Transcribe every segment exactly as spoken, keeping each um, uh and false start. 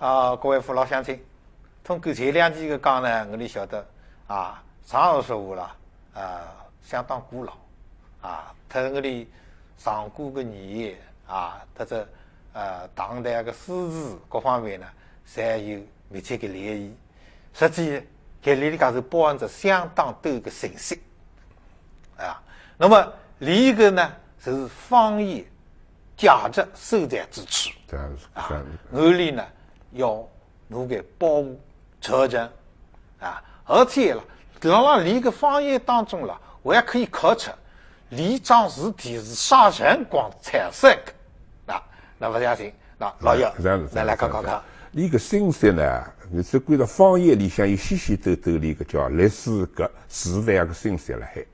啊，各位父老乡亲，通过前两期个讲呢，我们晓得啊，常熟说话了，啊，相当古老啊，它我们上古个语言啊，它这呃唐代个诗词各方面呢，侪有密切个联系。实际搿里里向是包含着相当多个信息啊。那么另一个呢，就是方言价值所在之处。这样子，啊这样子，我们呢要拿个保护传承啊，而且了，辣辣俚个方言当中了，我也可以看出，俚桩事体是啥辰光产生个。那那勿相信，那老爷，这样子，来来讲讲看。伊个信息呢，你是归到方言里向有许许多多的一个叫历史个时代个信息辣海。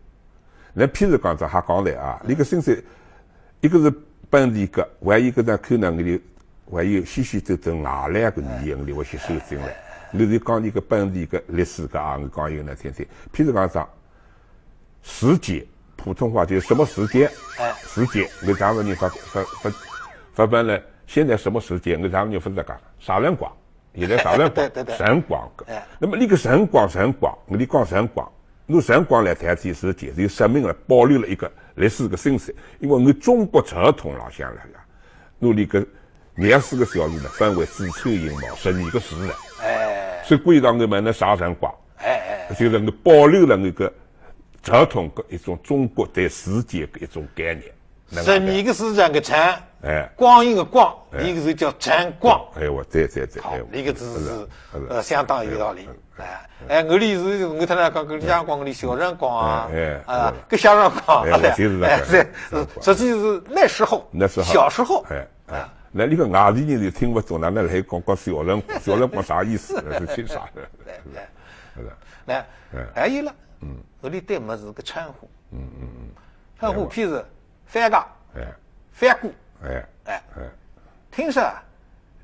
那譬如讲，这还讲来啊，伊个信息，一个是本地个，还有一个呢，可能里还有许许多多外来个语言里会吸收进来。我就讲一个本地个历史个啊，我讲一个呢，听听。譬如讲啥，时节，普通话就是什么时间？哎时节，我常常人发发发发问了，现在什么时间？我常常人发啥讲？啥辰光？现在啥辰光？对对对辰光个。哎那么那个辰光，辰光，我讲辰光，拿辰光来代替时节，就说明了保留了一个历史个信息。因为我中国传统浪向来讲，拿那个廿四个小时呢，分为子丑寅卯十二个时辰。哎所以归到我们呢啥辰光，哎哎，就是我保留了那个传统个一种中国对时节个一种概念。能够十二个时辰个辰，哎光阴个光，一个是叫辰光。哎，我对对对，好哎，一个字是是的呃相当有道理。哎哎，我们是我刚才讲个辰光，我们小辰光啊哎哎，啊是，个小辰光，哎我就是这个哎对辰光，实际是那时候，那时候小时候，哎哎，那那个外地人就听不懂，那那还讲讲小辰光，小辰光啥意思？那是听啥？哎哎是的，那哎还有了，嗯我们对物事个称呼，嗯嗯嗯，称呼譬如番茄、哎番瓜，哎哎，哎，听说啊，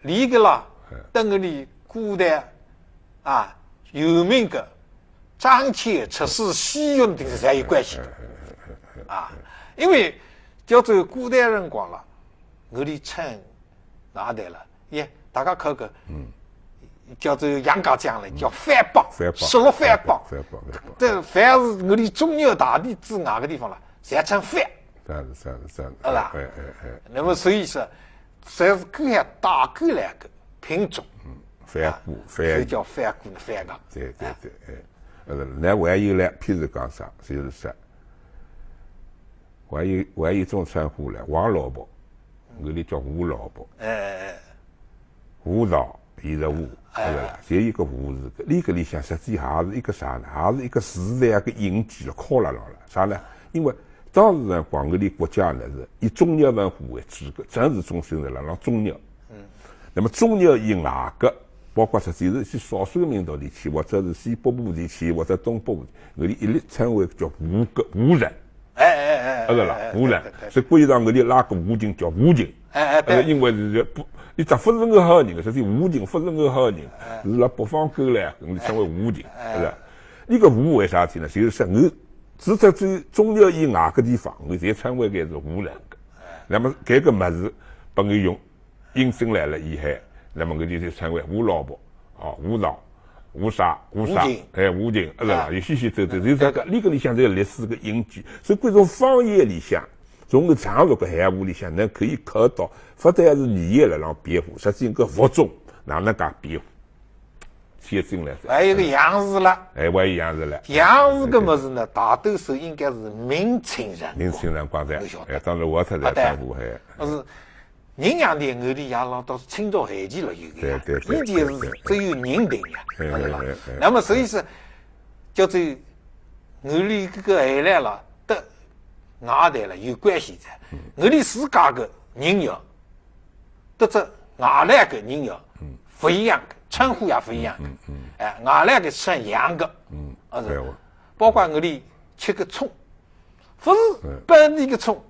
俚个啦，等于你古代啊有名个张骞出使西域定是侪有关系的啊，因为叫做古代辰光了，我们称外头了，耶，大家看看，嗯，叫做杨家将来叫番邦，番邦，十六番邦，番邦番邦，这凡是我们中原大地之外个地方了，侪称番。这样子这样子这样子，好吧哎哎哎，那么所以说，侪是搿样带过来个品种，番瓜所以番叫番瓜呢，番茄。对对对，哎，呃，那还有嘞，譬如讲啥，就是说，还有还有一种称呼嘞，黄萝卜，我们叫胡萝卜，哎，胡桃，现在胡，哎对吧？就一个胡字，搿个里向实际还是一个啥呢？还是一个时代个印记了，刻了牢了，啥呢？因为当时辰光，我们国家呢是以中原文化为主个，政治中心是辣辣中原。嗯，那么中原以外个，包括实际是一些少数民族地区，或者是西北部地区，或者东北部，我们一律称为叫胡个胡人。哎哎哎，啊，对了，哎胡人对对，对所以国际上我们拉个胡人叫胡人。哎哎对，呃，因为是不，你只不是我好人，实际胡人不是我好人，是辣北方过来，我们称为胡人，是吧？那个胡为啥体呢？就是说我，除脱在中原以外个地方，我侪称为个是胡人个。那么搿个物事，拨我用引进来了以后，那么我就称为胡萝卜，哦，胡桃，胡啥，胡啥胡人，哎，胡人，啊，对了，啊有许许多多，就是搿个，那个里向侪有历史个印记，所以搿种方言里向，从搿常熟个闲话里向，侬可以看到，勿但是语言辣浪变化，实际搿物种哪能介变化，写进来的。还有个样字了，哎，我也一样是嘞。样字个物事呢，大多数应该是明清人。明清辰光的我晓，得哎，当然我特在啊对称呼嘿，但是人样的我们也浪到清朝后期了有个呀，对对对以前是只有人定呀，对晓得吧对对对？那么所以说，叫做我们搿个后来了，搭外头了有关系的，我们自家个人呀，搭这外来个人呀，不一样个，称呼也不一样个。哎，外来个算洋个，嗯，啊是对我，包括我们吃个葱，不是本地个葱，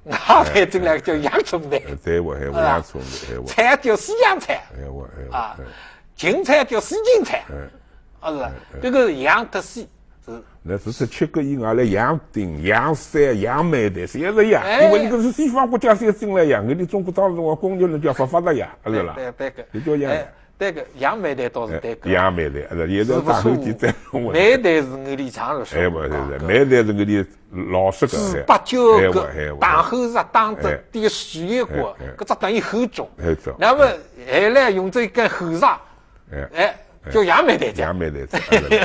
外头进来叫洋葱的，哎，对我，哎，我啊洋葱的，哎我，菜叫西洋菜，哎我，哎我，啊哎，芹菜叫西芹菜，哎，啊是吧？这个洋搭西是那只是吃个以外来洋丁、洋山、洋梅的，侪是一样，哎因为那个是西方国家才进来呀，我们中国当时我工业人叫发发达呀，是啦，对对对，就叫洋哎，对个，杨梅台倒是对个。杨梅台，呃，现在打后几再弄了。梅台是我里常了说。哎，不是，梅台是我里老式个。是八九个打后啥打着点水一过，搿只等于后种。后种。那么后来用这个后啥，哎，叫杨梅台。杨梅台，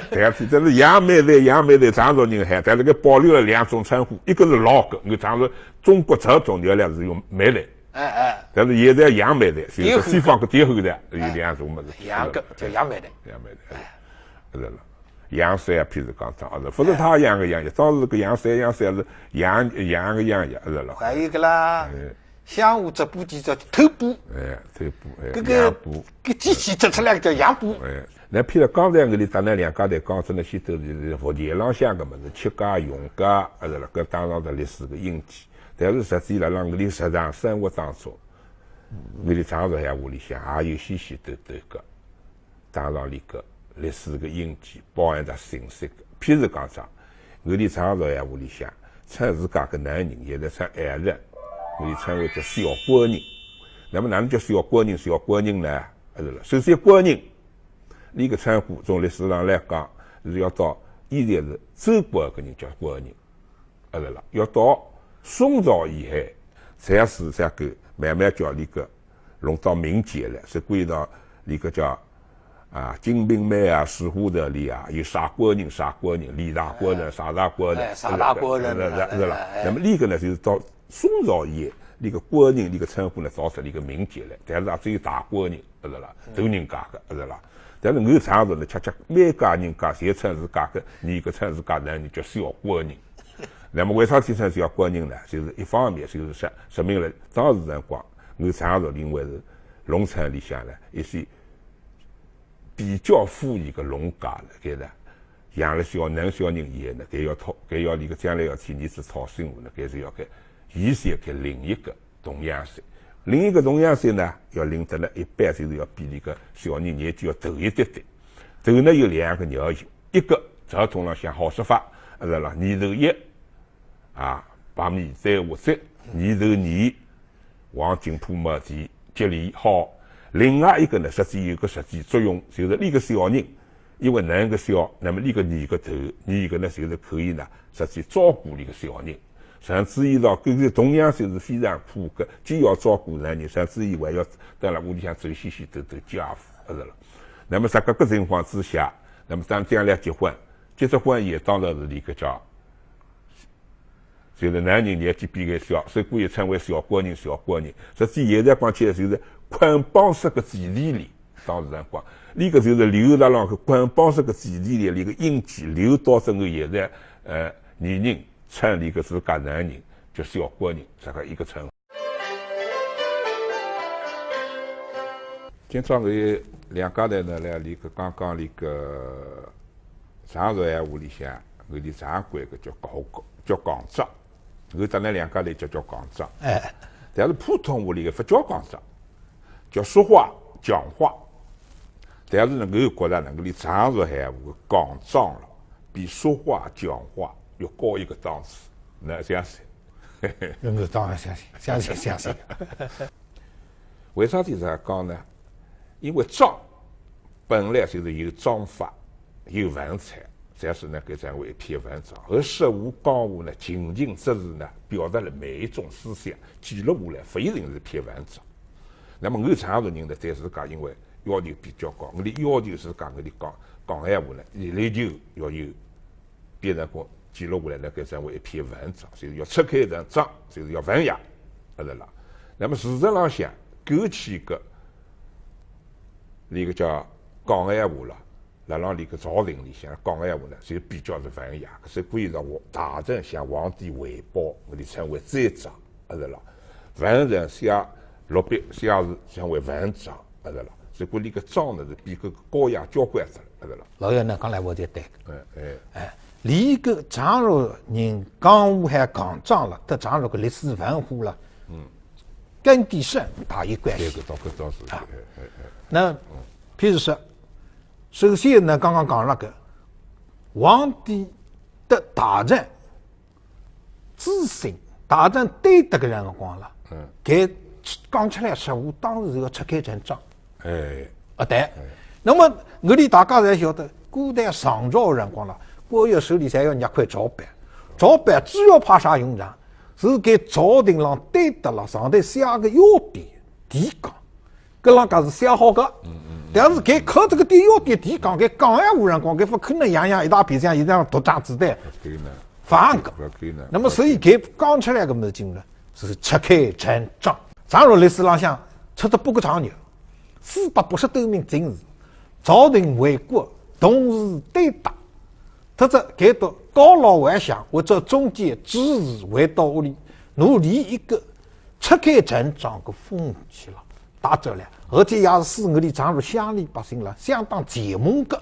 对啊，这是杨梅台，杨梅台，常熟人喊，但是搿保留了两种称呼，一个是老个，我常熟中国传统原来是用梅台。 哎哎，但是现在杨梅台，就是西方个点后台，有两种么子。杨个叫杨梅台，杨梅台，是了。杨山啊，譬如讲讲，是，勿是他杨个杨，当时个杨山杨山是杨杨个杨呀，是了。还有一个啦，乡下直播记者偷播，哎，偷播，哎，搿个搿机器做出来个叫杨播，哎。那譬如刚才我里搭两家头讲出来，许多是福建浪向个么子，吃家用家，是了，搿当然是历史个印记。 但是实际辣辣我里日常生活当中，我里常熟闲话里向也有许许多多个，当然里个历史个印记，包含着信息个。譬如讲讲，我里常熟闲话里向，称自家个男人，现在称爱人，我里称为叫小官人。那么哪能叫小官人？小官人呢？是了，首先官人，伊个称呼从历史上来讲，是要到现在是做官个人叫官人。 啊，是了，要到宋朝以后，才是这个慢慢叫里个弄到民间了，是归到里个叫啊《金瓶梅》啊《水浒传》里啊，有啥官人啥官人，李大官人、啥大官人，哎啥大官人是了。哎那么里个呢，就是到宋朝以后，里个官人里个称呼呢，到是里个民间了，但是也只有大官人，是了，大人家个，是了。但是我常熟呢，恰恰每家人家侪称自家个，伊个称自家男人叫小官人。 那么为啥体称小官人呢？就是一方面就是说，说明了当时辰光，我常熟因为是农村里向呢，一些比较富裕个农家了，搿呢，养了小囡小人以后呢，搿要讨，搿要伊个将来要替儿子讨媳妇呢，搿是要搿，伊是要搿另一个 童养媳。另一个童养媳呢，要领得呢，一般就是要比伊个小人年纪要大一点点。大呢有两个要求，一个传统浪向好说法，是了，年头一啊，白米簪下簪，年头二，黄金铺茅店，吉利好。另外一个呢，实际有个实际作用，就是伊个小人 因为囡个小，那么伊个年纪大，伊个呢就是可以呢，实际照顾伊个小人。甚至于到搿个童养媳是非常苦个，既要照顾囡人，甚至于还要蹲辣屋里向做许许多多家务，是了。那么在搿个情况之下，那么当将来结婚，结只婚也当然是伊个叫 就是男人年纪比伊小，所以故意称为小官人，小官人。实际现在讲起来就是捆绑式个寄地里，当时辰光，伊个就是留辣浪个捆绑式个寄地里，伊个印记留到整个现在，呃，女人称伊个自家男人叫小官人，这个一个称呼。今朝搿两家头呢，来伊个刚刚伊个常熟闲话里向，我里常规个叫讲讲叫讲讲。 我搭㑚两家头叫叫讲讲。哎，但是普通话里个勿叫讲讲，叫说话、讲话。但是呢，我又觉着呢，我里常熟闲话讲讲了，比说话、讲话要高一个档次。㑚相信？我当然相信，相信，相信。为啥体这样讲呢？因为讲 本来就是有章法、有文采，但是呢，搿成为一篇文章。而说话、讲话呢，仅仅只是呢，表达了某一种思想，记录下来，勿一定是篇文章。那么我常熟人呢，对自家因为要求比较高，我里要求自家，我里讲讲闲话呢，一来就要有 变成讲记录下来呢，搿成为一篇文章，就是要出口成章，就是要文雅，晓得啦。那么事实浪向，过去个那个叫讲闲话了，辣辣伊个朝廷里向讲闲话呢，就比较是文雅，所以故意让我大臣向皇帝汇报，我里称为奏章，晓得啦。文人写落笔写字称为文章，晓得啦。所以故伊个章呢是比搿个高雅交关得了，晓得啦。 老爷呢，讲来我就对个。哎哎，哎，伊个常熟人讲话还讲讲了，搭常熟个历史文化了，嗯，跟得上大有关系。搿个倒搿倒是，哎哎哎，那譬如说，首先呢，刚刚讲了个皇帝搭大臣之心，大臣对得个辰光了，嗯，搿讲出来说话当然是要出口成章。哎，啊，对。那么，我们大家侪晓得，古代上朝辰光了，官员手里向要捏块照板，照板主要派啥用场？是给朝廷上对答了，上头写个要点、提纲，搿浪向是写好个。但是给靠这个点要点提纲，给讲闲话辰光，给勿可能样样一大篇像现在读章子弹，勿可能。勿可能。那么所以给讲出来个物事呢，是七开成章。张若历史浪向出了八个状元，四百八十多名进士，朝廷为官，同时对答，特指该到高老还乡，或者中间之时回到屋里，拿俚一个七开成章个风气了，带走了，而且也是使我们张若乡里百姓了，相当启蒙个，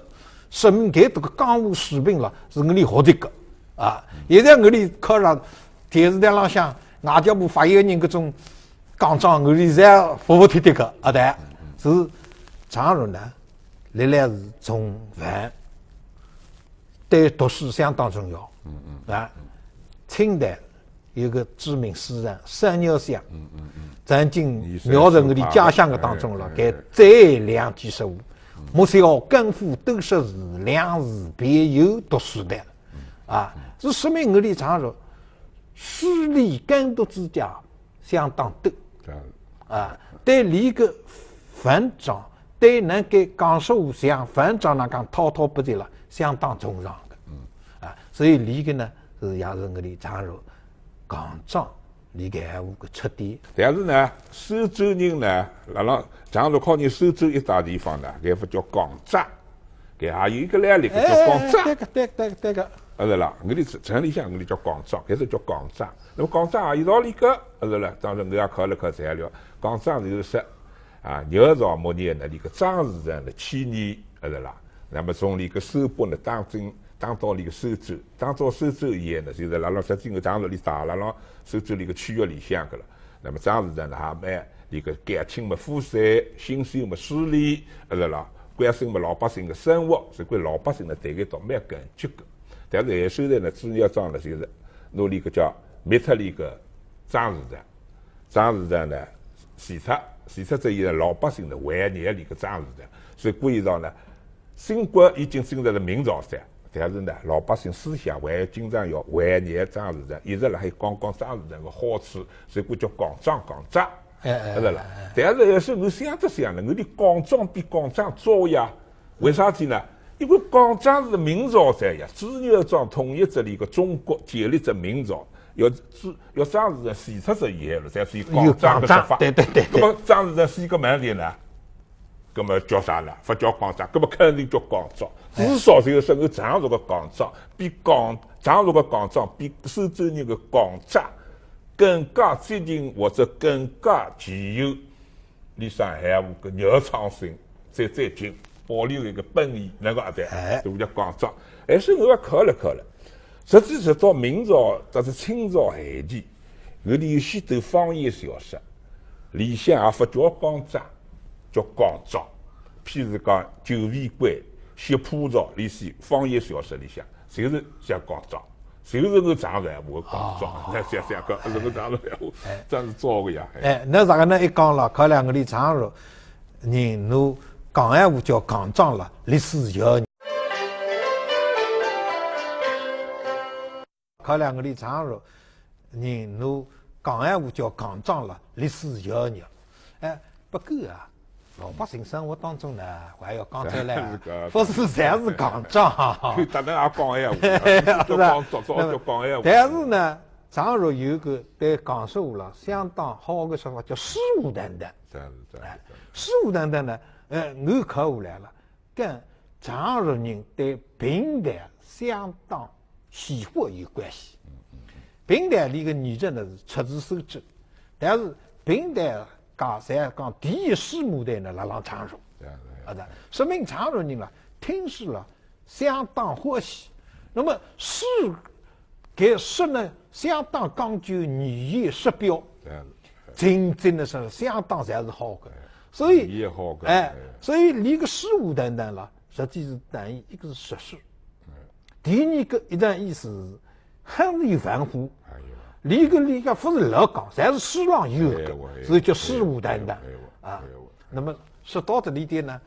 说明该这个讲话水平了，是我们学习个。啊，现在我们看上电视台浪向，外交部发言人搿种讲章，我们侪服服帖帖个，啊，对，是张若呢，历来是从文，对读书相当重要。嗯嗯。啊，清代有个著名诗人沈月香，嗯嗯嗯。曾经描述我们家乡个当中了，哎，哎，哎。该这两句说话，莫笑耕夫多识字，良师必有读书难。啊，是说明我们张若诗礼耕读之家相当多。对。啊，对俚个文章，对能够讲说话像文章那样滔滔不绝了，相当崇尚个。嗯。啊，所以俚个呢，是也是我们张若讲章，俚个闲话个出典。但是呢，苏州人呢，辣辣张若考验苏州一大地方呢，搿勿叫讲章，搿还有一个来历，搿叫讲章。哎，哎，哎，对个，对个，对个，对个。啊，是啦，我们城里向我们叫讲章，搿是叫讲章。那么讲章也有道理个，啊，是啦，当然我也看了看材料，讲章就是说，啊，元朝末年呢，搿个张士诚呢，起义，啊，是啦。那么从搿个苏北呢，打进，打到搿个苏州，打到苏州以后呢，就是辣辣实际上张若俚搭辣辣苏州搿个区域里向个了。那么张士诚呢，还蛮搿个感情么肤色，心思么势利，啊，是啦，关心么老百姓个生活，所以老百姓呢，对伊倒蛮感激个。但是后首呢，朱元璋呢，就是拿搿个叫灭脱搿个张士诚。张士诚呢，死脱，死脱之后呢，老百姓呢，怀念搿个张士诚。所以古以上呢，新国已经进入了明朝噻，但是呢，老百姓思想还经常要怀念张士诚，一直辣海讲讲张士诚个好处，所以古叫讲章讲章。哎，哎，是啦。哎，哎。但是有时候我想着想呢，我的讲章比讲章早呀。为啥体呢？因为讲章是明朝噻呀，朱元璋统一这里个中国，建立这明朝，要朱，要张士诚死脱这以后了，才是有讲章个说法。有讲章，对，对，对，对。那么张士诚死个慢点呢？那么叫啥呢？勿叫讲章，那么肯定叫讲章。哎。至少就是说，我张若个讲章比讲，张若个讲章比苏州人个讲章更加接近或者更加具有俚上海话个原创性，再再进，保留一个本意，能够啊对，哎。所以叫讲章。哎，所以我也看了看了，实际上到明朝，但是清朝后期，搿里有许多方言小说，里向也勿叫讲章，叫讲章。譬如讲《九尾龟》《雪破巢》，类似方言小说里向，侪是写讲章，侪是我张若话讲章。哦。那想想看，是我张若话，哎。真是早个呀。哎。哎，那啥个呢？一讲了，看来我们张若人拿讲闲话叫讲章了，历史悠久。看来我们张若人拿讲闲话叫讲章了，历史悠久。哎，不过啊，老百姓生活当中呢，还要讲出来啊，是个，勿是侪是讲章啊。就大家也讲闲话，是啊。叫讲章，早叫讲闲话。但是呢，张若有个对讲说话了相当好个说法，叫诗无断段。对，对，对。哎，诗无断段呢，呃，我看下来了， 跟张若人对评弹相当喜欢有关系。评弹里个艺术呢是出自苏州，但是评弹界侪讲第一诗无断呢，辣辣张若。对，对，啊，对，说明张若人啊，听书了相当欢喜。那么诗，搿诗呢，相当讲究语言诗表。对。 情景呢是相当侪是好个。哎，所以，语言好个，哎，哎。所以俚个诗无断段了，实际是等于一个是实事。哎。第二个一层意思是很有文化。哎呦。俚个俚个勿是乱讲，侪是书浪有个，哎呦，哎呦，所以叫诗无断段。哎呦，哎呦，啊，哎呦。那么说到这里点呢，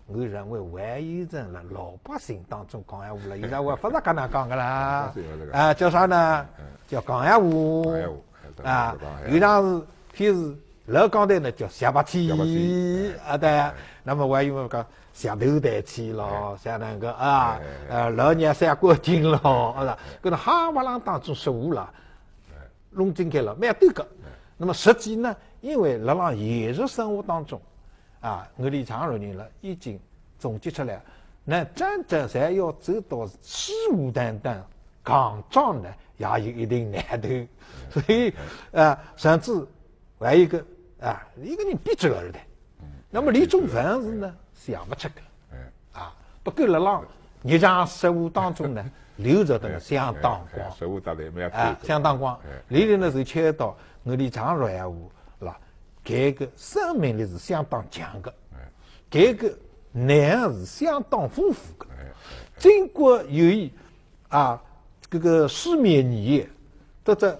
我认为还有人辣老百姓当中讲闲话了，现在我勿是搿能讲个啦。老百姓勿是搿能。啊，叫啥呢？嗯。叫讲闲话。讲闲话，哎，啊，讲闲话。有当时譬如老讲台呢叫瞎白气，瞎白气，哎，啊，对啊。哎。那么还有讲瞎头台气咯，哎。像那个啊，哎，哎，哎。呃，老娘三过境咯，哎，啊，哎。搿种哈哇啷当中说话了，哎。弄进去了，蛮对个。哎。那么实际呢，因为辣辣现实生活当中， 啊，我俚常熟人了，已经总结出来，那真正侪要走到死胡同当中讲讲呢，也有一定难度。所以，呃，甚至还有一个，啊，一个人闭嘴了的。那么俚种文字呢，想勿出个。啊，不过辣辣日常生活当中呢，留着的呢，相当广。哎，哎，生活搭来蛮啊，相当广。哎。俚呢，是牵到我俚常熟闲话，是吧？ 搿个生命力是相当强个，哎。搿个内涵是相当丰富个。哎，哎，哎。经过由于，啊，搿个书面语言得着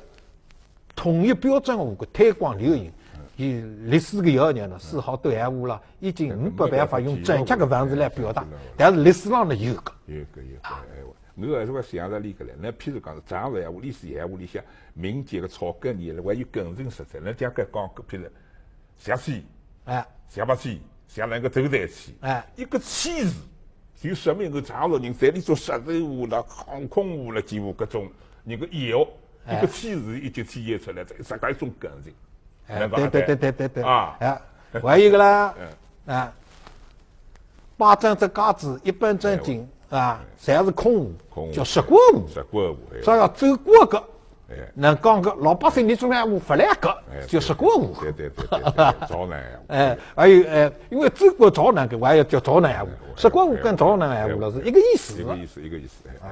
统一标准化个推广流行，嗯。伊历史个要求呢，嗯。是好多闲话了，已经没办法用正确个文字来表达，嗯。但是历史上呢有个。有个，有个，啊。哎，我，我还是勿想着俚个了。那譬如讲是常熟闲话，历史闲话里向民间个草根言，还有更深实在。那讲搿讲个，譬如 瞎气，哎。瞎白气，瞎能够走在一起。哎。一个气字，就说明搿常熟人在里头说闲话了、讲空话了，几乎各种人个以后，哎。一个气字已经体现出来，这是搿一种感情。哎，能够对，对，对，对，对，对。啊。哎，还有一个啦，嗯。啊，摆正只架子，一本正经，哎，啊，哎。侪是空话，空话。叫说过话。说过话，哎。啥叫走过个？ 哎。能讲个老百姓俚种闲话勿来个，哎，叫说过话。对，对，对，对，对，对，潮南闲话。哎，还有，哎，因为走过潮南个，我也要叫潮南闲话。哎，说过话跟潮南闲话了，哎，是一个意思。一个意思，一个意思，哎，哎，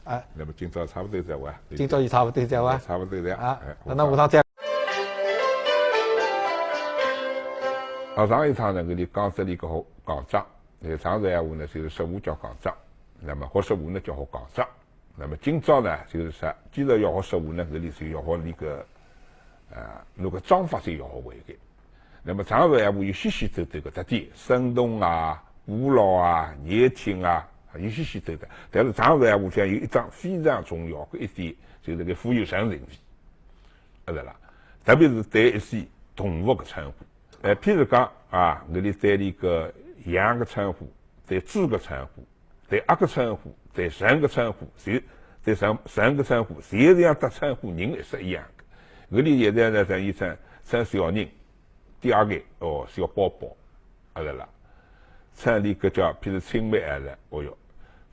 哎。哎。那么今朝差不多再会啊。今朝也差不多再会啊。差不多再会啊。啊，哎，那，那下趟再。啊，上一趟呢，我俚讲仔俚个好讲章，那常熟闲话呢，就是说话叫讲章，那么好说话呢，叫好讲章。 那么今朝呢，就是说，既然要好说话呢，搿里是要好那个，呃，那个章法是要好会个。那么常熟闲话有许许多多个特点，生动啊、古老啊、年轻啊，有许许多多。但是常熟闲话里向有一桩非常重要个一点，就是搿富有神情味，晓得啦？特别是对一些动物个称呼。呃，譬如讲啊，搿里对那个羊个称呼，对猪个称呼， 对鸭个称呼，对人个称呼，侪，对人，人个称呼，侪是像搭称呼人一式一样个。搿里现在呢，像伊称，称小人，第二个，哦，小宝宝，晓得啦。称俚个叫，譬如青梅儿子，哦哟，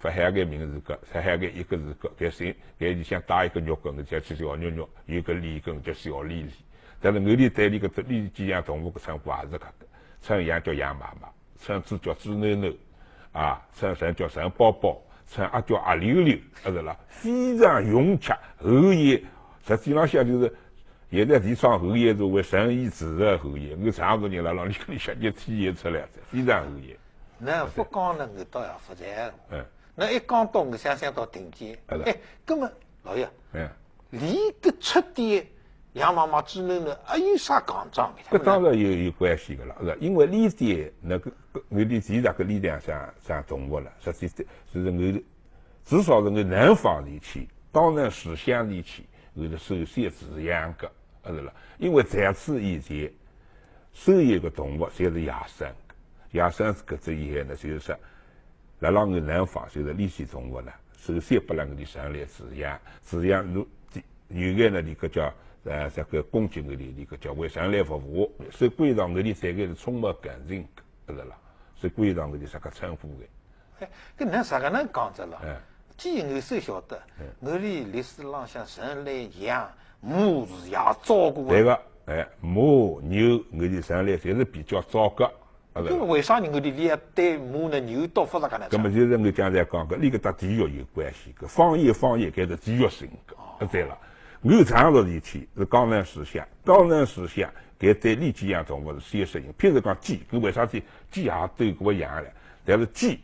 勿喊个名字个，勿喊个一个字个，搿姓，搿里向带一个玉个，搿叫小玉玉，有个李个，叫小李李。但是我们对俚个，俚几样动物个称呼也是搿个，称羊叫羊妈妈。 称猪叫猪囡囡，啊，称人叫人宝宝，称鸭叫鸭溜溜，晓得啦？非常融洽，厚颜，实际浪向就是现在提倡厚颜，是为神意自然厚颜，我常熟人辣辣俚搿里向就体现出来，非常厚颜。那勿讲呢，我倒也勿在乎。嗯。那一讲到我想想到顶尖，哎，哎，葛么，老爷，嗯。 俚个出典，羊妈妈猪囡囡，还有啥讲章个？搿当然有，有关系个了，是吧？因为俚典，那个，搿，搿俚典搿个力量上，上动物了，实际是，是我，至少是我南方地区，江南水乡地区，我是首先是养个，晓得了。因为在此以前，所有个动物侪是野生个，野生搿只以后呢，就是说， 辣辣我南方，就是搿些动物呢，首先拨辣我俚人来飼养，飼养，有，有眼呢，搿个叫，呃，这个攻击我俚，搿个叫为人来服务，所以归到我俚这个是充满感情个，晓得啦？所以归到我俚这个称呼个。哎，搿能啥个能讲着了？哎。既然我是晓得，哎。我俚历史浪向人来养马是也照顾个。对个，哎，马、牛，我俚人来侪是比较照顾。 啊，对。搿么为啥人家里连对马呢，牛倒勿是搿能介？搿么就是我刚才讲个，搿个搭地域有关系个，方言方言搿是地域性个，哦。啊，对了，我常熟地区是江南水乡，江南水乡搿对搿几样动物是先适应。譬如讲鸡，搿为啥体鸡也对搿个养了？但是鸡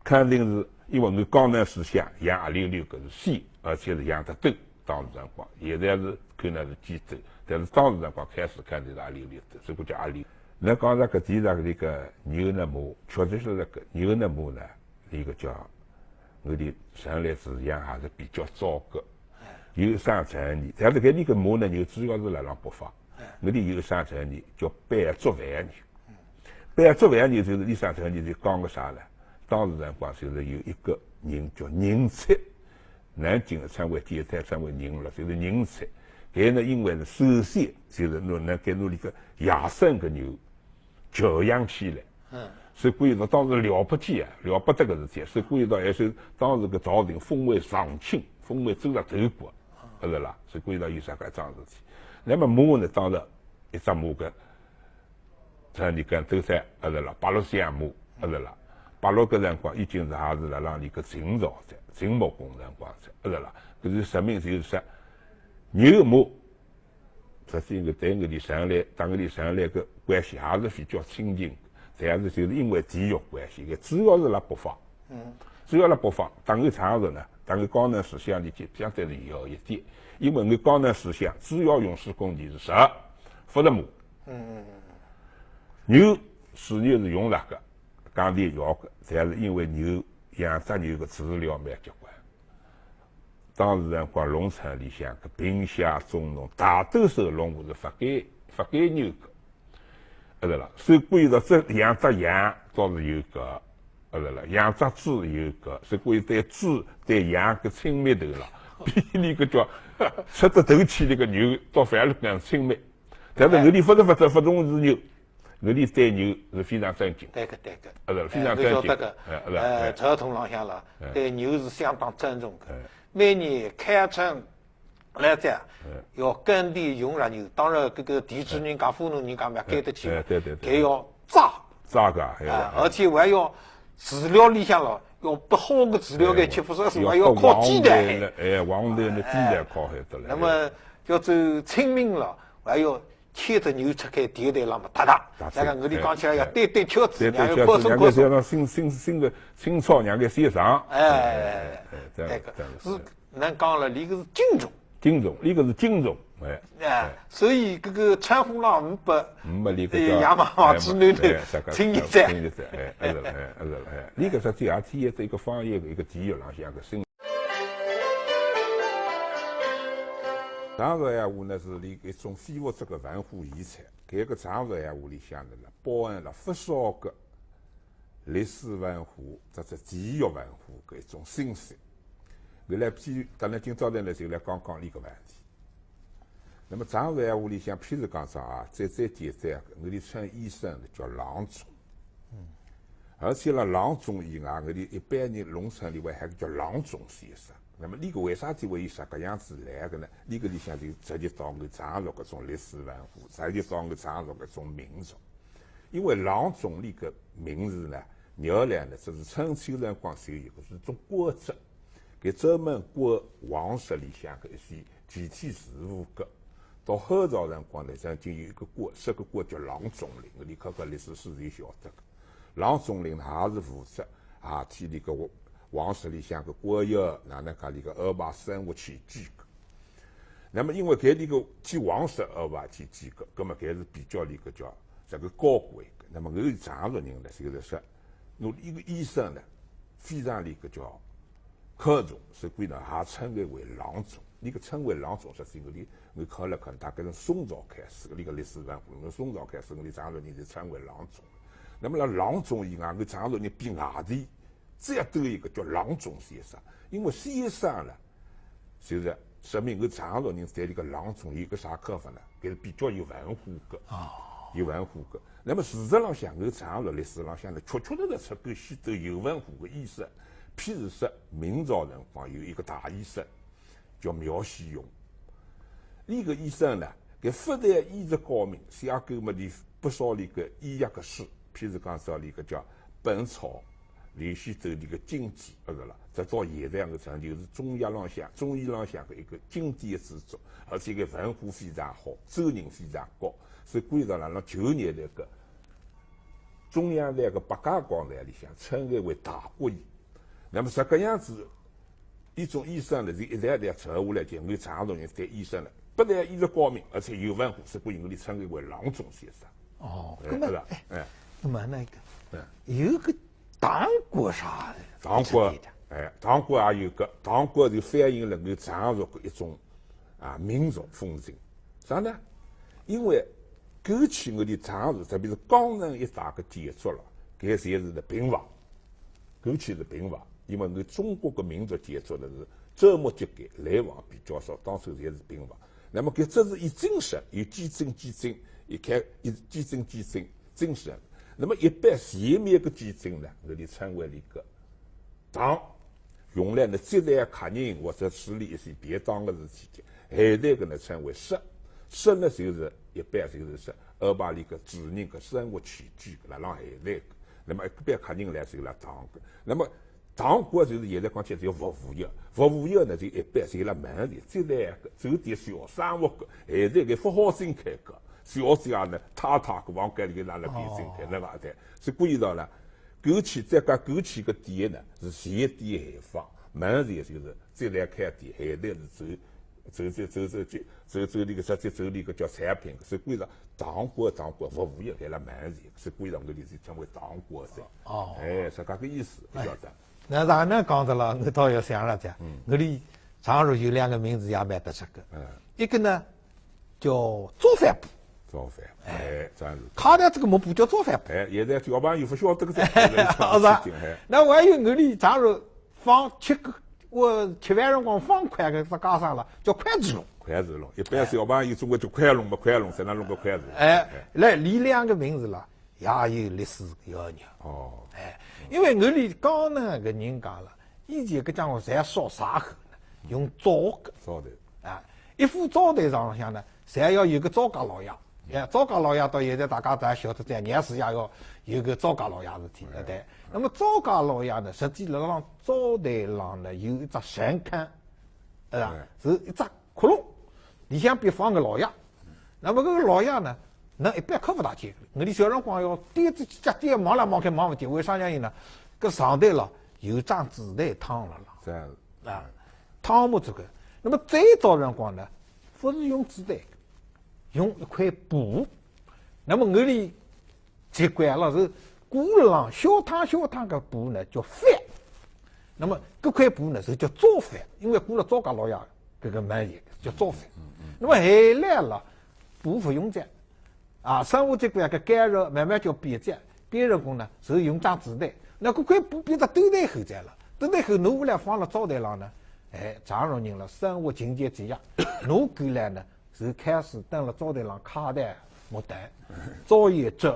肯定是因为我江南水乡养鸭溜溜搿是先，而且是养得多。 当时辰光，现在是看呢是鸡多，但是当时辰光开始肯定是鸭溜溜多，所以叫鸭溜。那讲到搿点呢，搿个牛呢马，确实是搿个牛呢马呢，搿个叫，我的生来滋养还是比较早个，有生之年。但是搿里个马呢，牛主要是辣辣北方，我的有生之年叫百足万年。百足万年就是有生之年就讲个啥呢？当时辰光就是有一个人叫宁采，南京的称为建材，称为宁了，就是宁采。搿呢，因为是首先就是拿，拿搿拿里个野生个牛 教养起来。嗯。所以讲伊当时了不起啊，了不得个事体。所以讲伊还是当时个朝廷封为上卿，封为州察头官，晓得啦？所以讲伊有啥个桩事体。那么马呢，当时一只马个，像你讲都在，晓得啦？八路相马，晓得啦？八路个辰光已经是还是辣辣里个秦朝在，秦穆公辰光在，晓得啦？搿是说明就是说，牛马 实际上对我的生来，当我的生来个关系还是比较亲近，但是就是因为地域关系，搿主要是辣北方。嗯。主要辣北方，当我常熟呢，当我江南思想里去相对是有一点，因为我江南思想主要用手工具是啥？勿是马。嗯嗯嗯。牛，是牛是用那个，讲的要个，但是因为牛养只牛个资料蛮结棍。 当时辰光，农村里向个贫下中农，大多数农户是勿耕，勿耕牛个，晓得啦？所以讲伊这养只羊倒是有个，晓得啦？养只猪有个，所以讲伊对猪对羊个亲密度啦，比那个叫出得头去那个牛倒反而更亲密。但是我的勿是勿是勿重视牛，我的对牛是非常尊敬。对个，对个。啊，是非常尊敬。哎，我晓得个。哎，是，呃，哎。传统浪向了，哎。对牛是相当尊重个。哎。 每年开春来讲，嗯。要耕田用热牛，当然搿个地主人家、富农人家嘛，耕得起，哎，对对对。搿要扎。扎个，哎，啊，哎。而且还要飼料里向咯，要拨好个饲料个吃，勿是说还要烤鸡蛋。要拨黄豆呢，哎，黄豆呢，哎。鸡蛋烤还得了。那么要走清明了，还要牵只牛出去，田头浪嘛踏踏。踏踏，像讲我的讲起来要对对圈子，哎，对对圈子，让伊快速快速。让伊像新新新个新草，让伊先长。哎，哎，哎，哎，这样，对个，这样子。是 能讲了，伊个是敬重。敬重，伊个是敬重，哎。哎，哎。所以搿个称呼呢，没，没那个叫，呃，爷妈妈之类的，哎，没，哎，这个，亲戚在。亲戚在，哎，哎，是了，哎，哎，是了，哎。伊个实际也体现在一个方言的一个地域浪向个生。常熟闲话呢，是伊一种非物质个文化遗产。搿个常熟闲话里向的呢，包含了勿少个 历史文化，或者地域文化搿一种信息。我来譬，当然今朝头呢，就来讲讲伊个问题。那么常熟闲话里向，譬如讲啥啊，最最简单个，我的称医生呢叫郎中。嗯。而且呢，郎中以外，我的一般人农村里还有个叫郎中先生。那么伊个为啥体会有啥个样子来个呢？伊个里向就涉及到我常熟搿种历史文化，涉及到我常熟搿种民族。 因为郎中伊个名字呢，原来呢，这是春秋辰光就有个，是一种官职，搿专门管皇室里向个一些具体事务个。到汉朝辰光呢，曾经有一个官，设个官叫郎中令，你看看历史书就晓得个。郎中令呢，也是负责啊，替那个皇室里向个官员，哪能讲那个安排生活起居个。 那么因为搿里个替皇室安排去几个，葛么搿是比较里个叫这个高贵个。那么我们常熟人呢，就是说，拿一个医生呢，非常里个叫看重，所以呢，也称为为郎中。伊个称为郎中，实际上里，我看了看，大概从宋朝开始，伊个历史文化，从宋朝开始，我们常熟人就称为郎中。那么呢，郎中以外，我们常熟人比外地 只要多一个叫郎中先生，因为先生呢，就是说明我们常熟人对伊个郎中有个啥看法呢？搿是比较有文化个，哦。有文化个。那么事实浪向，我们常熟历史浪向呢，确确实实出过许多有文化个医生，譬如说明朝辰光有一个大医生， 叫苗希勇。伊个医生呢，搿勿但医治高明，写过么的不少里个医学个书，譬如讲说里个叫《本草》，里向头里个经典，晓得了。直到现在个成就是中药浪向，中医浪向个一个经典之作，而且个文化非常好，水平非常高，所以归到了辣九十年代个中央台个百家讲坛里向，称为为大国医。那么这个样子， 一种医生呢，是一代代传下来，就我们常熟人对医生呢，不但医治高明，而且有文化，所以我们称为为郎中先生。哦，哎，那么，是吧？哎，哎，那么那个，哎有个唐国啥的，唐国出来的，哎，唐国也有个，唐国就反映了我藏族的一种啊民族风情。啥呢？因为过去我们藏族，特别是江南一带的建筑了，搿侪是平房，过去是平房，因为我们中国的民族建筑呢是砖木结构，楼房比较少，当时侪是平房。那么搿只是一进式，有几进几进，一开一几进几进进式。那么一般前面个几进呢，我们称为一个 堂，用来呢接待客人或者处理一些便当的事体的。后头个呢称为室，室呢就是一般就是说，安排里个主人个生活起居个，让后头个。那么一般客人来是辣堂个。那么堂搿就是现在讲起来叫服务业，服务业呢就一般是辣门前接待个，做点小生活个，后头个勿好进开个，小姐呢、太太个房间里哪能变进开，那个的，是故意的了。 过去再讲过去个店呢，是前店后房，门前就是接待开店，后头是走走走走走走走那个直接走那个叫产品，是归上堂倌堂倌服务业开了门前，是归上个里是称为堂倌噻。哦哎，是搿个意思，勿晓得。那哪能讲的了？我倒要想了讲，我们常熟有两个名字也蛮得出个，嗯，一个呢叫早饭部，早饭，哎，真是。卡在这个木部叫早饭部。哎，现在小朋友勿晓得个噻，啊是吧哎，那还有我们常熟放吃个，我吃饭辰光放筷个，再加上了叫筷子瓏。筷子瓏，一般小朋友总归叫筷瓏嘛，筷瓏，才能弄个筷子。哎，来，搿两个名字了，也有历史渊源。哦，哎，因为我们江南个人讲了，以前个讲话侪烧啥个呢？用灶个。烧的，啊，一副灶台上向呢，侪要有个灶家老爷。哎，灶家老爷到现在大家侪晓得，在廿四也要有个灶家老爷事体，对不对？那么灶家老爷呢，实际上灶台上呢有一只神龛，对吧？是一只窟窿，里向边放个老爷。那么搿个老爷呢，那一般看勿大见。我们小辰光要踮仔脚尖望来望去望勿见，为啥原因呢？搿上头了有张纸台囥了啦。这样子。啊，囥么这个。那么最早辰光呢，勿是用纸台，用一块布。那么我们习惯了是挂了浪小汤小汤个布呢叫饭。那么搿块布呢是叫灶饭，因为挂了灶家老爷搿个门前叫灶饭。那么后来了，布勿用再 啊，生活习惯个改善，慢慢叫变质，变成功呢，是用张纸台。那搿块布变成堆台后哉了，堆台后拿下来放了灶台浪呢，哎，常熟人了，生活勤俭节约，拿过来呢，是开始蹲了灶台浪揩台、抹台、灶沿纸、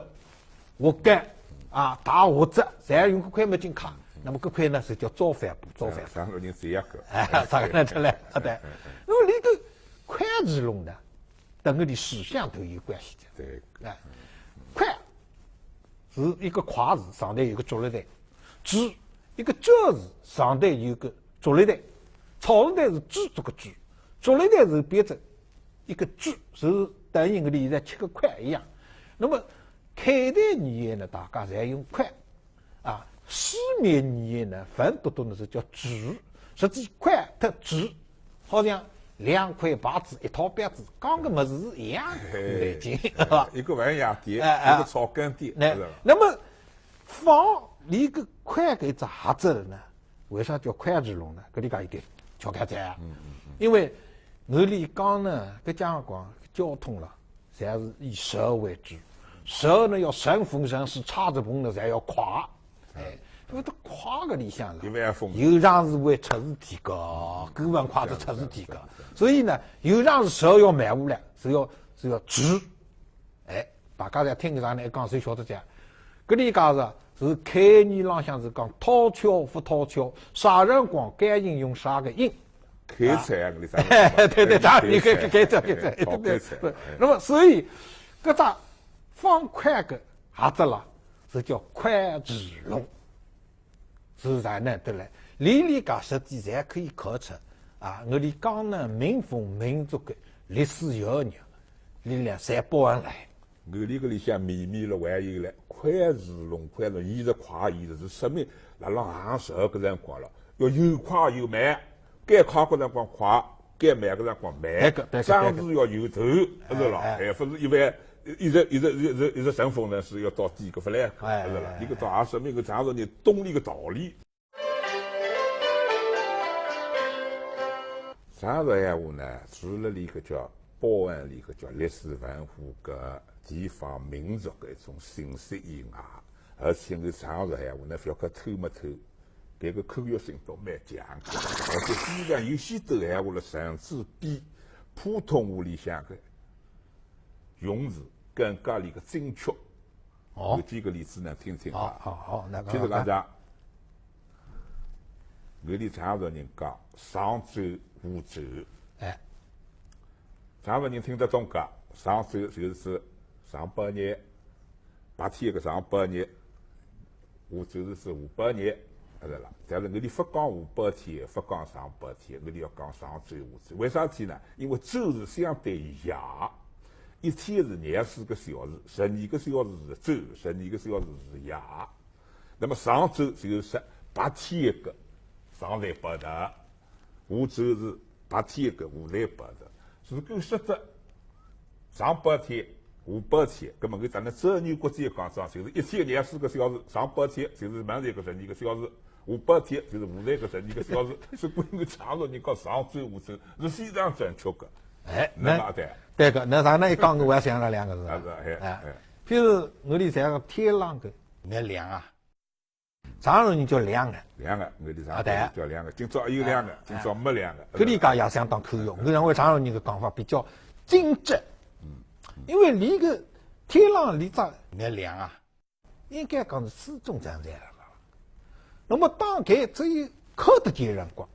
锅盖啊、汏鑊子，侪用搿块物事揩。那么搿块呢是叫灶饭布，灶饭布。常熟人节约个。哎，常熟人出来，啊对。那么搿个筷子瓏呢，搭我们个思想都有关系的。对，哎，筷是一个筷字，上头有个竹立台，子一个竹字，上头有个竹立台，草字头是支竹个支，竹立台是变成一个支，是等于我们现在吃个筷一样。那么开头语言呢，大家侪用筷，啊，书面语言呢，文牍牍呢是叫箸，实际筷搭箸 好像两块牌子，一套板子，讲个物事是一样个，嘿已经，是吧？一个玩意儿店，哎哎一个草根店，那是吧？那么放里个筷个一只盒子了呢，为啥叫筷子瓏呢？搿里讲一点，巧开哉啊。因为我们讲呢，搿讲讲交通了，侪是以车为主，车呢要顺风顺水，差着碰呢，侪要快。 哎，因为他快个里向了，一帆风顺有常是会出事体个，搿文化是出事体个，所以呢，有常是手要慢下来，是要是要直，哎，大家侪听个上呢，一讲就晓得讲，搿里讲是是概念浪向是讲讨巧勿讨巧，啥辰光该音用啥个音，开菜啊，搿里啥？对对，当然开开开菜开菜，好开菜。对。那么所以，搿只放筷个盒子啦，是叫筷子瓏，是啥呢？对嘞，里里介实际侪可以看出啊，我们讲呢民风民族个历史渊源，里向侪包含来。我搿个里向秘密了还有嘞，筷子瓏筷子，伊是筷，伊是说明辣浪行手个辰光了，要有快有慢，该快个辰光快，该慢个辰光慢，对个对个桩事要有头，是了，哎哎哎，勿是一般一直一直一直一直顺风呢，是要到底个勿来个，哎，是吧？哎，哎。搿个倒也说明个常熟人懂搿个道理。常熟闲话呢，除了搿个叫包含搿个叫历史文化个地方民族个一种信息以外，而且搿常熟闲话呢，覅看透没透，搿个口语性倒蛮强个，而且非常有许多闲话了，甚至比普通话里向个 用词更加搿个精确。哦。有几个例子呢，听听啊。好，好，好，那个，譬如讲啥，我俚常熟人讲上周、下周。哎。常熟人听得懂个，上周就是上半日，白天个上半日， 下周是下半日，晓得啦。但是我俚勿讲下半天，勿讲上半天，我俚要讲上周、下周。为啥体呢？因为周是相对夜，一天是廿四个小时，十二个小时是周，十二个小时是夜。那么上周就是白天个上半日， 下周是白天个下半日。如果说得上半天、下半天，葛末搿咱们照原国际讲法，就是一天廿四个小时，上半天就是明朝个十二个小时，下半天就是下朝个十二个小时，是关于常熟人讲上周、下周，是非常准确个。哎，那么对。对个，那咱那一讲，我也想了两个字。啊，是，哎，哎。哎。譬如我俚像天朗个月亮啊， 常熟人叫亮个。亮个，我俚常熟人叫亮个。啊，对。今朝有亮个，啊，今朝没亮个。搿里讲也相当口语，我认为常熟人个讲法比较精准。嗯，嗯。因为俚个天朗俚只月亮啊，应该讲是始终存在个嘛。那么当搿只有看得见辰光，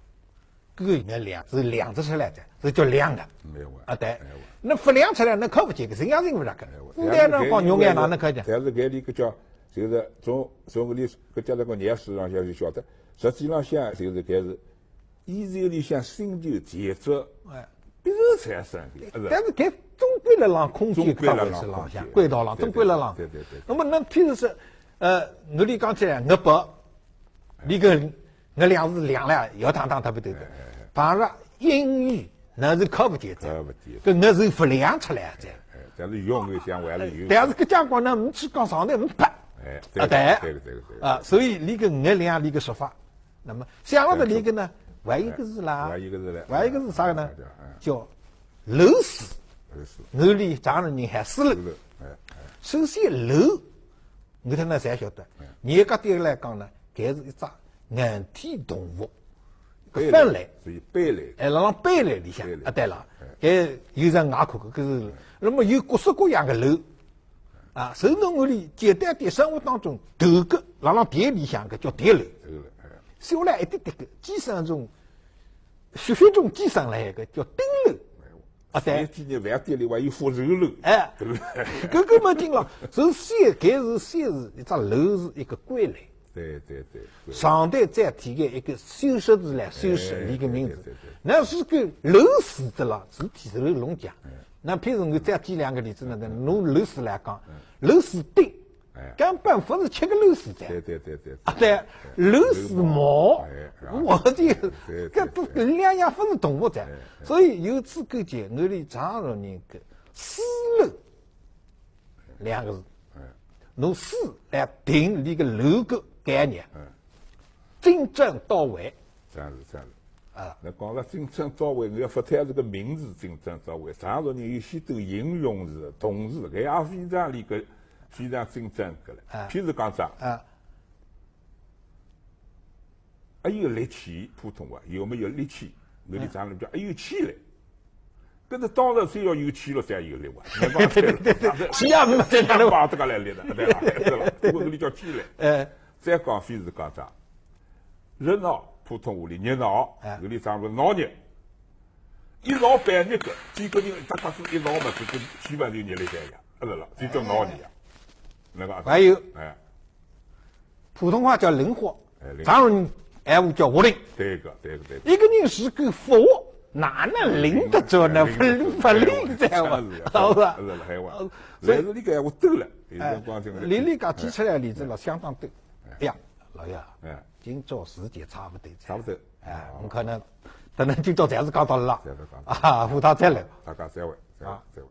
搿个月亮是亮得出来个，是叫亮个。没有啊。啊，对。没有啊。那勿亮出来，那看勿见个，人也认勿着个。没有啊。现在辰光肉眼哪能看见？但是搿里个叫，就是从，从搿里，搿叫那个历史上向就晓得，实际浪向就是搿是，宇宙里向星球间隔，哎。必然产生个，是吧？但是搿总归辣浪空间搿搭回事浪向，总归辣浪空间。轨道浪，对，对，总归辣浪。对，对，对，对。那么，那譬如说，呃，我俚讲起来，月白，搿个 月亮是亮了，摇荡荡特别对个。哎，哎，哎。碰着阴雨，那是看勿见个。看勿见。搿月是勿亮出来个。哎，但是永远向外头有。但是搿讲讲呢，呒去讲上头呒白。哎，对个，啊，对。对个，对个，对个。啊，所以搿个月亮搿个说法，那么像我搿里个呢，还有一个字啦，还有一个字嘞。还有一个字啥个呢？哎，对，哎。叫漏水。漏水。我俚常熟人喊水漏。漏，哎，哎。首先漏 我搭㑚侪晓得，嗯。严格点来讲呢，搿是一只硬体动物，一个贝类，分类，属于贝类。哎，辣浪贝类里向，贝类。啊，对了，嗯。搿有人外国个，搿是，那么有各式各样个漏，啊，所以呢，我俚简单点，生活当中，头个，辣浪电里向个叫电流，头个，嗯。小了一点点个，寄生虫，血血中寄生来个叫疔漏。哎呦。 啊，对。前几年饭店里还有福寿螺。哎，对不对？搿个么紧了，是线，搿是线是一只螺是一个归类。对，对，对，对。上头再提个一个修饰字来修饰哎，一个名字。对，对，对，对。那是个螺丝的了，是提出来弄讲。哎。那譬如我再举两个例子呢，拿螺丝来讲，嗯。螺丝钉， 哎。根本勿是吃个螺丝哉。对，对，对，对，啊，对，对。螺丝帽，哎，啊。我这个，对，对，搿都搿两样勿是动物哉。哎，哎。所以由此可见，我俚常熟人个水漏两个字，哎。拿水来定搿个漏个概念，哎。精准到位。这样子，这样子。 啊。那讲了精准到位，我要发展这个名字精准到位，常熟人有许多形容词、动词，搿也非常那个，非常精准个了。啊。譬如讲啥？啊。哎有力气，普通话有没有力气？我们常说叫哎有气嘞。搿是当然是要有气了才有力哇，没办法。对，对，对，对，是啊，没办法。想把这个来力的，对吧？对吧？我跟你叫气嘞。哎。再讲，譬如讲啥？ 热闹，普通话里热闹，哎。搿里常说闹热。一闹半日个，几个人一搭搭子一闹嘛，搿个气氛就热了起来呀，是了，就叫闹热呀。那个啊，还有，哎。普通话叫灵活，哎，灵活。常熟人闲话叫活灵。对个，对个，对个。一个人是个活，哪能灵得着呢？灵得着，勿灵，勿灵，知道伐？是啊，是啊，是吧？是啊，还有啊。呃，所以但是你搿闲话对了，有辰光真的。哎，李丽刚提出来例子了，相当对。哎。哎呀，老爷，哎。今朝时间差勿多哉。差勿多。 哎，哦。我可能，可能今朝侪是讲到了啦。侪是讲到了。啊，下趟再来。大家再会，再会，啊。再会。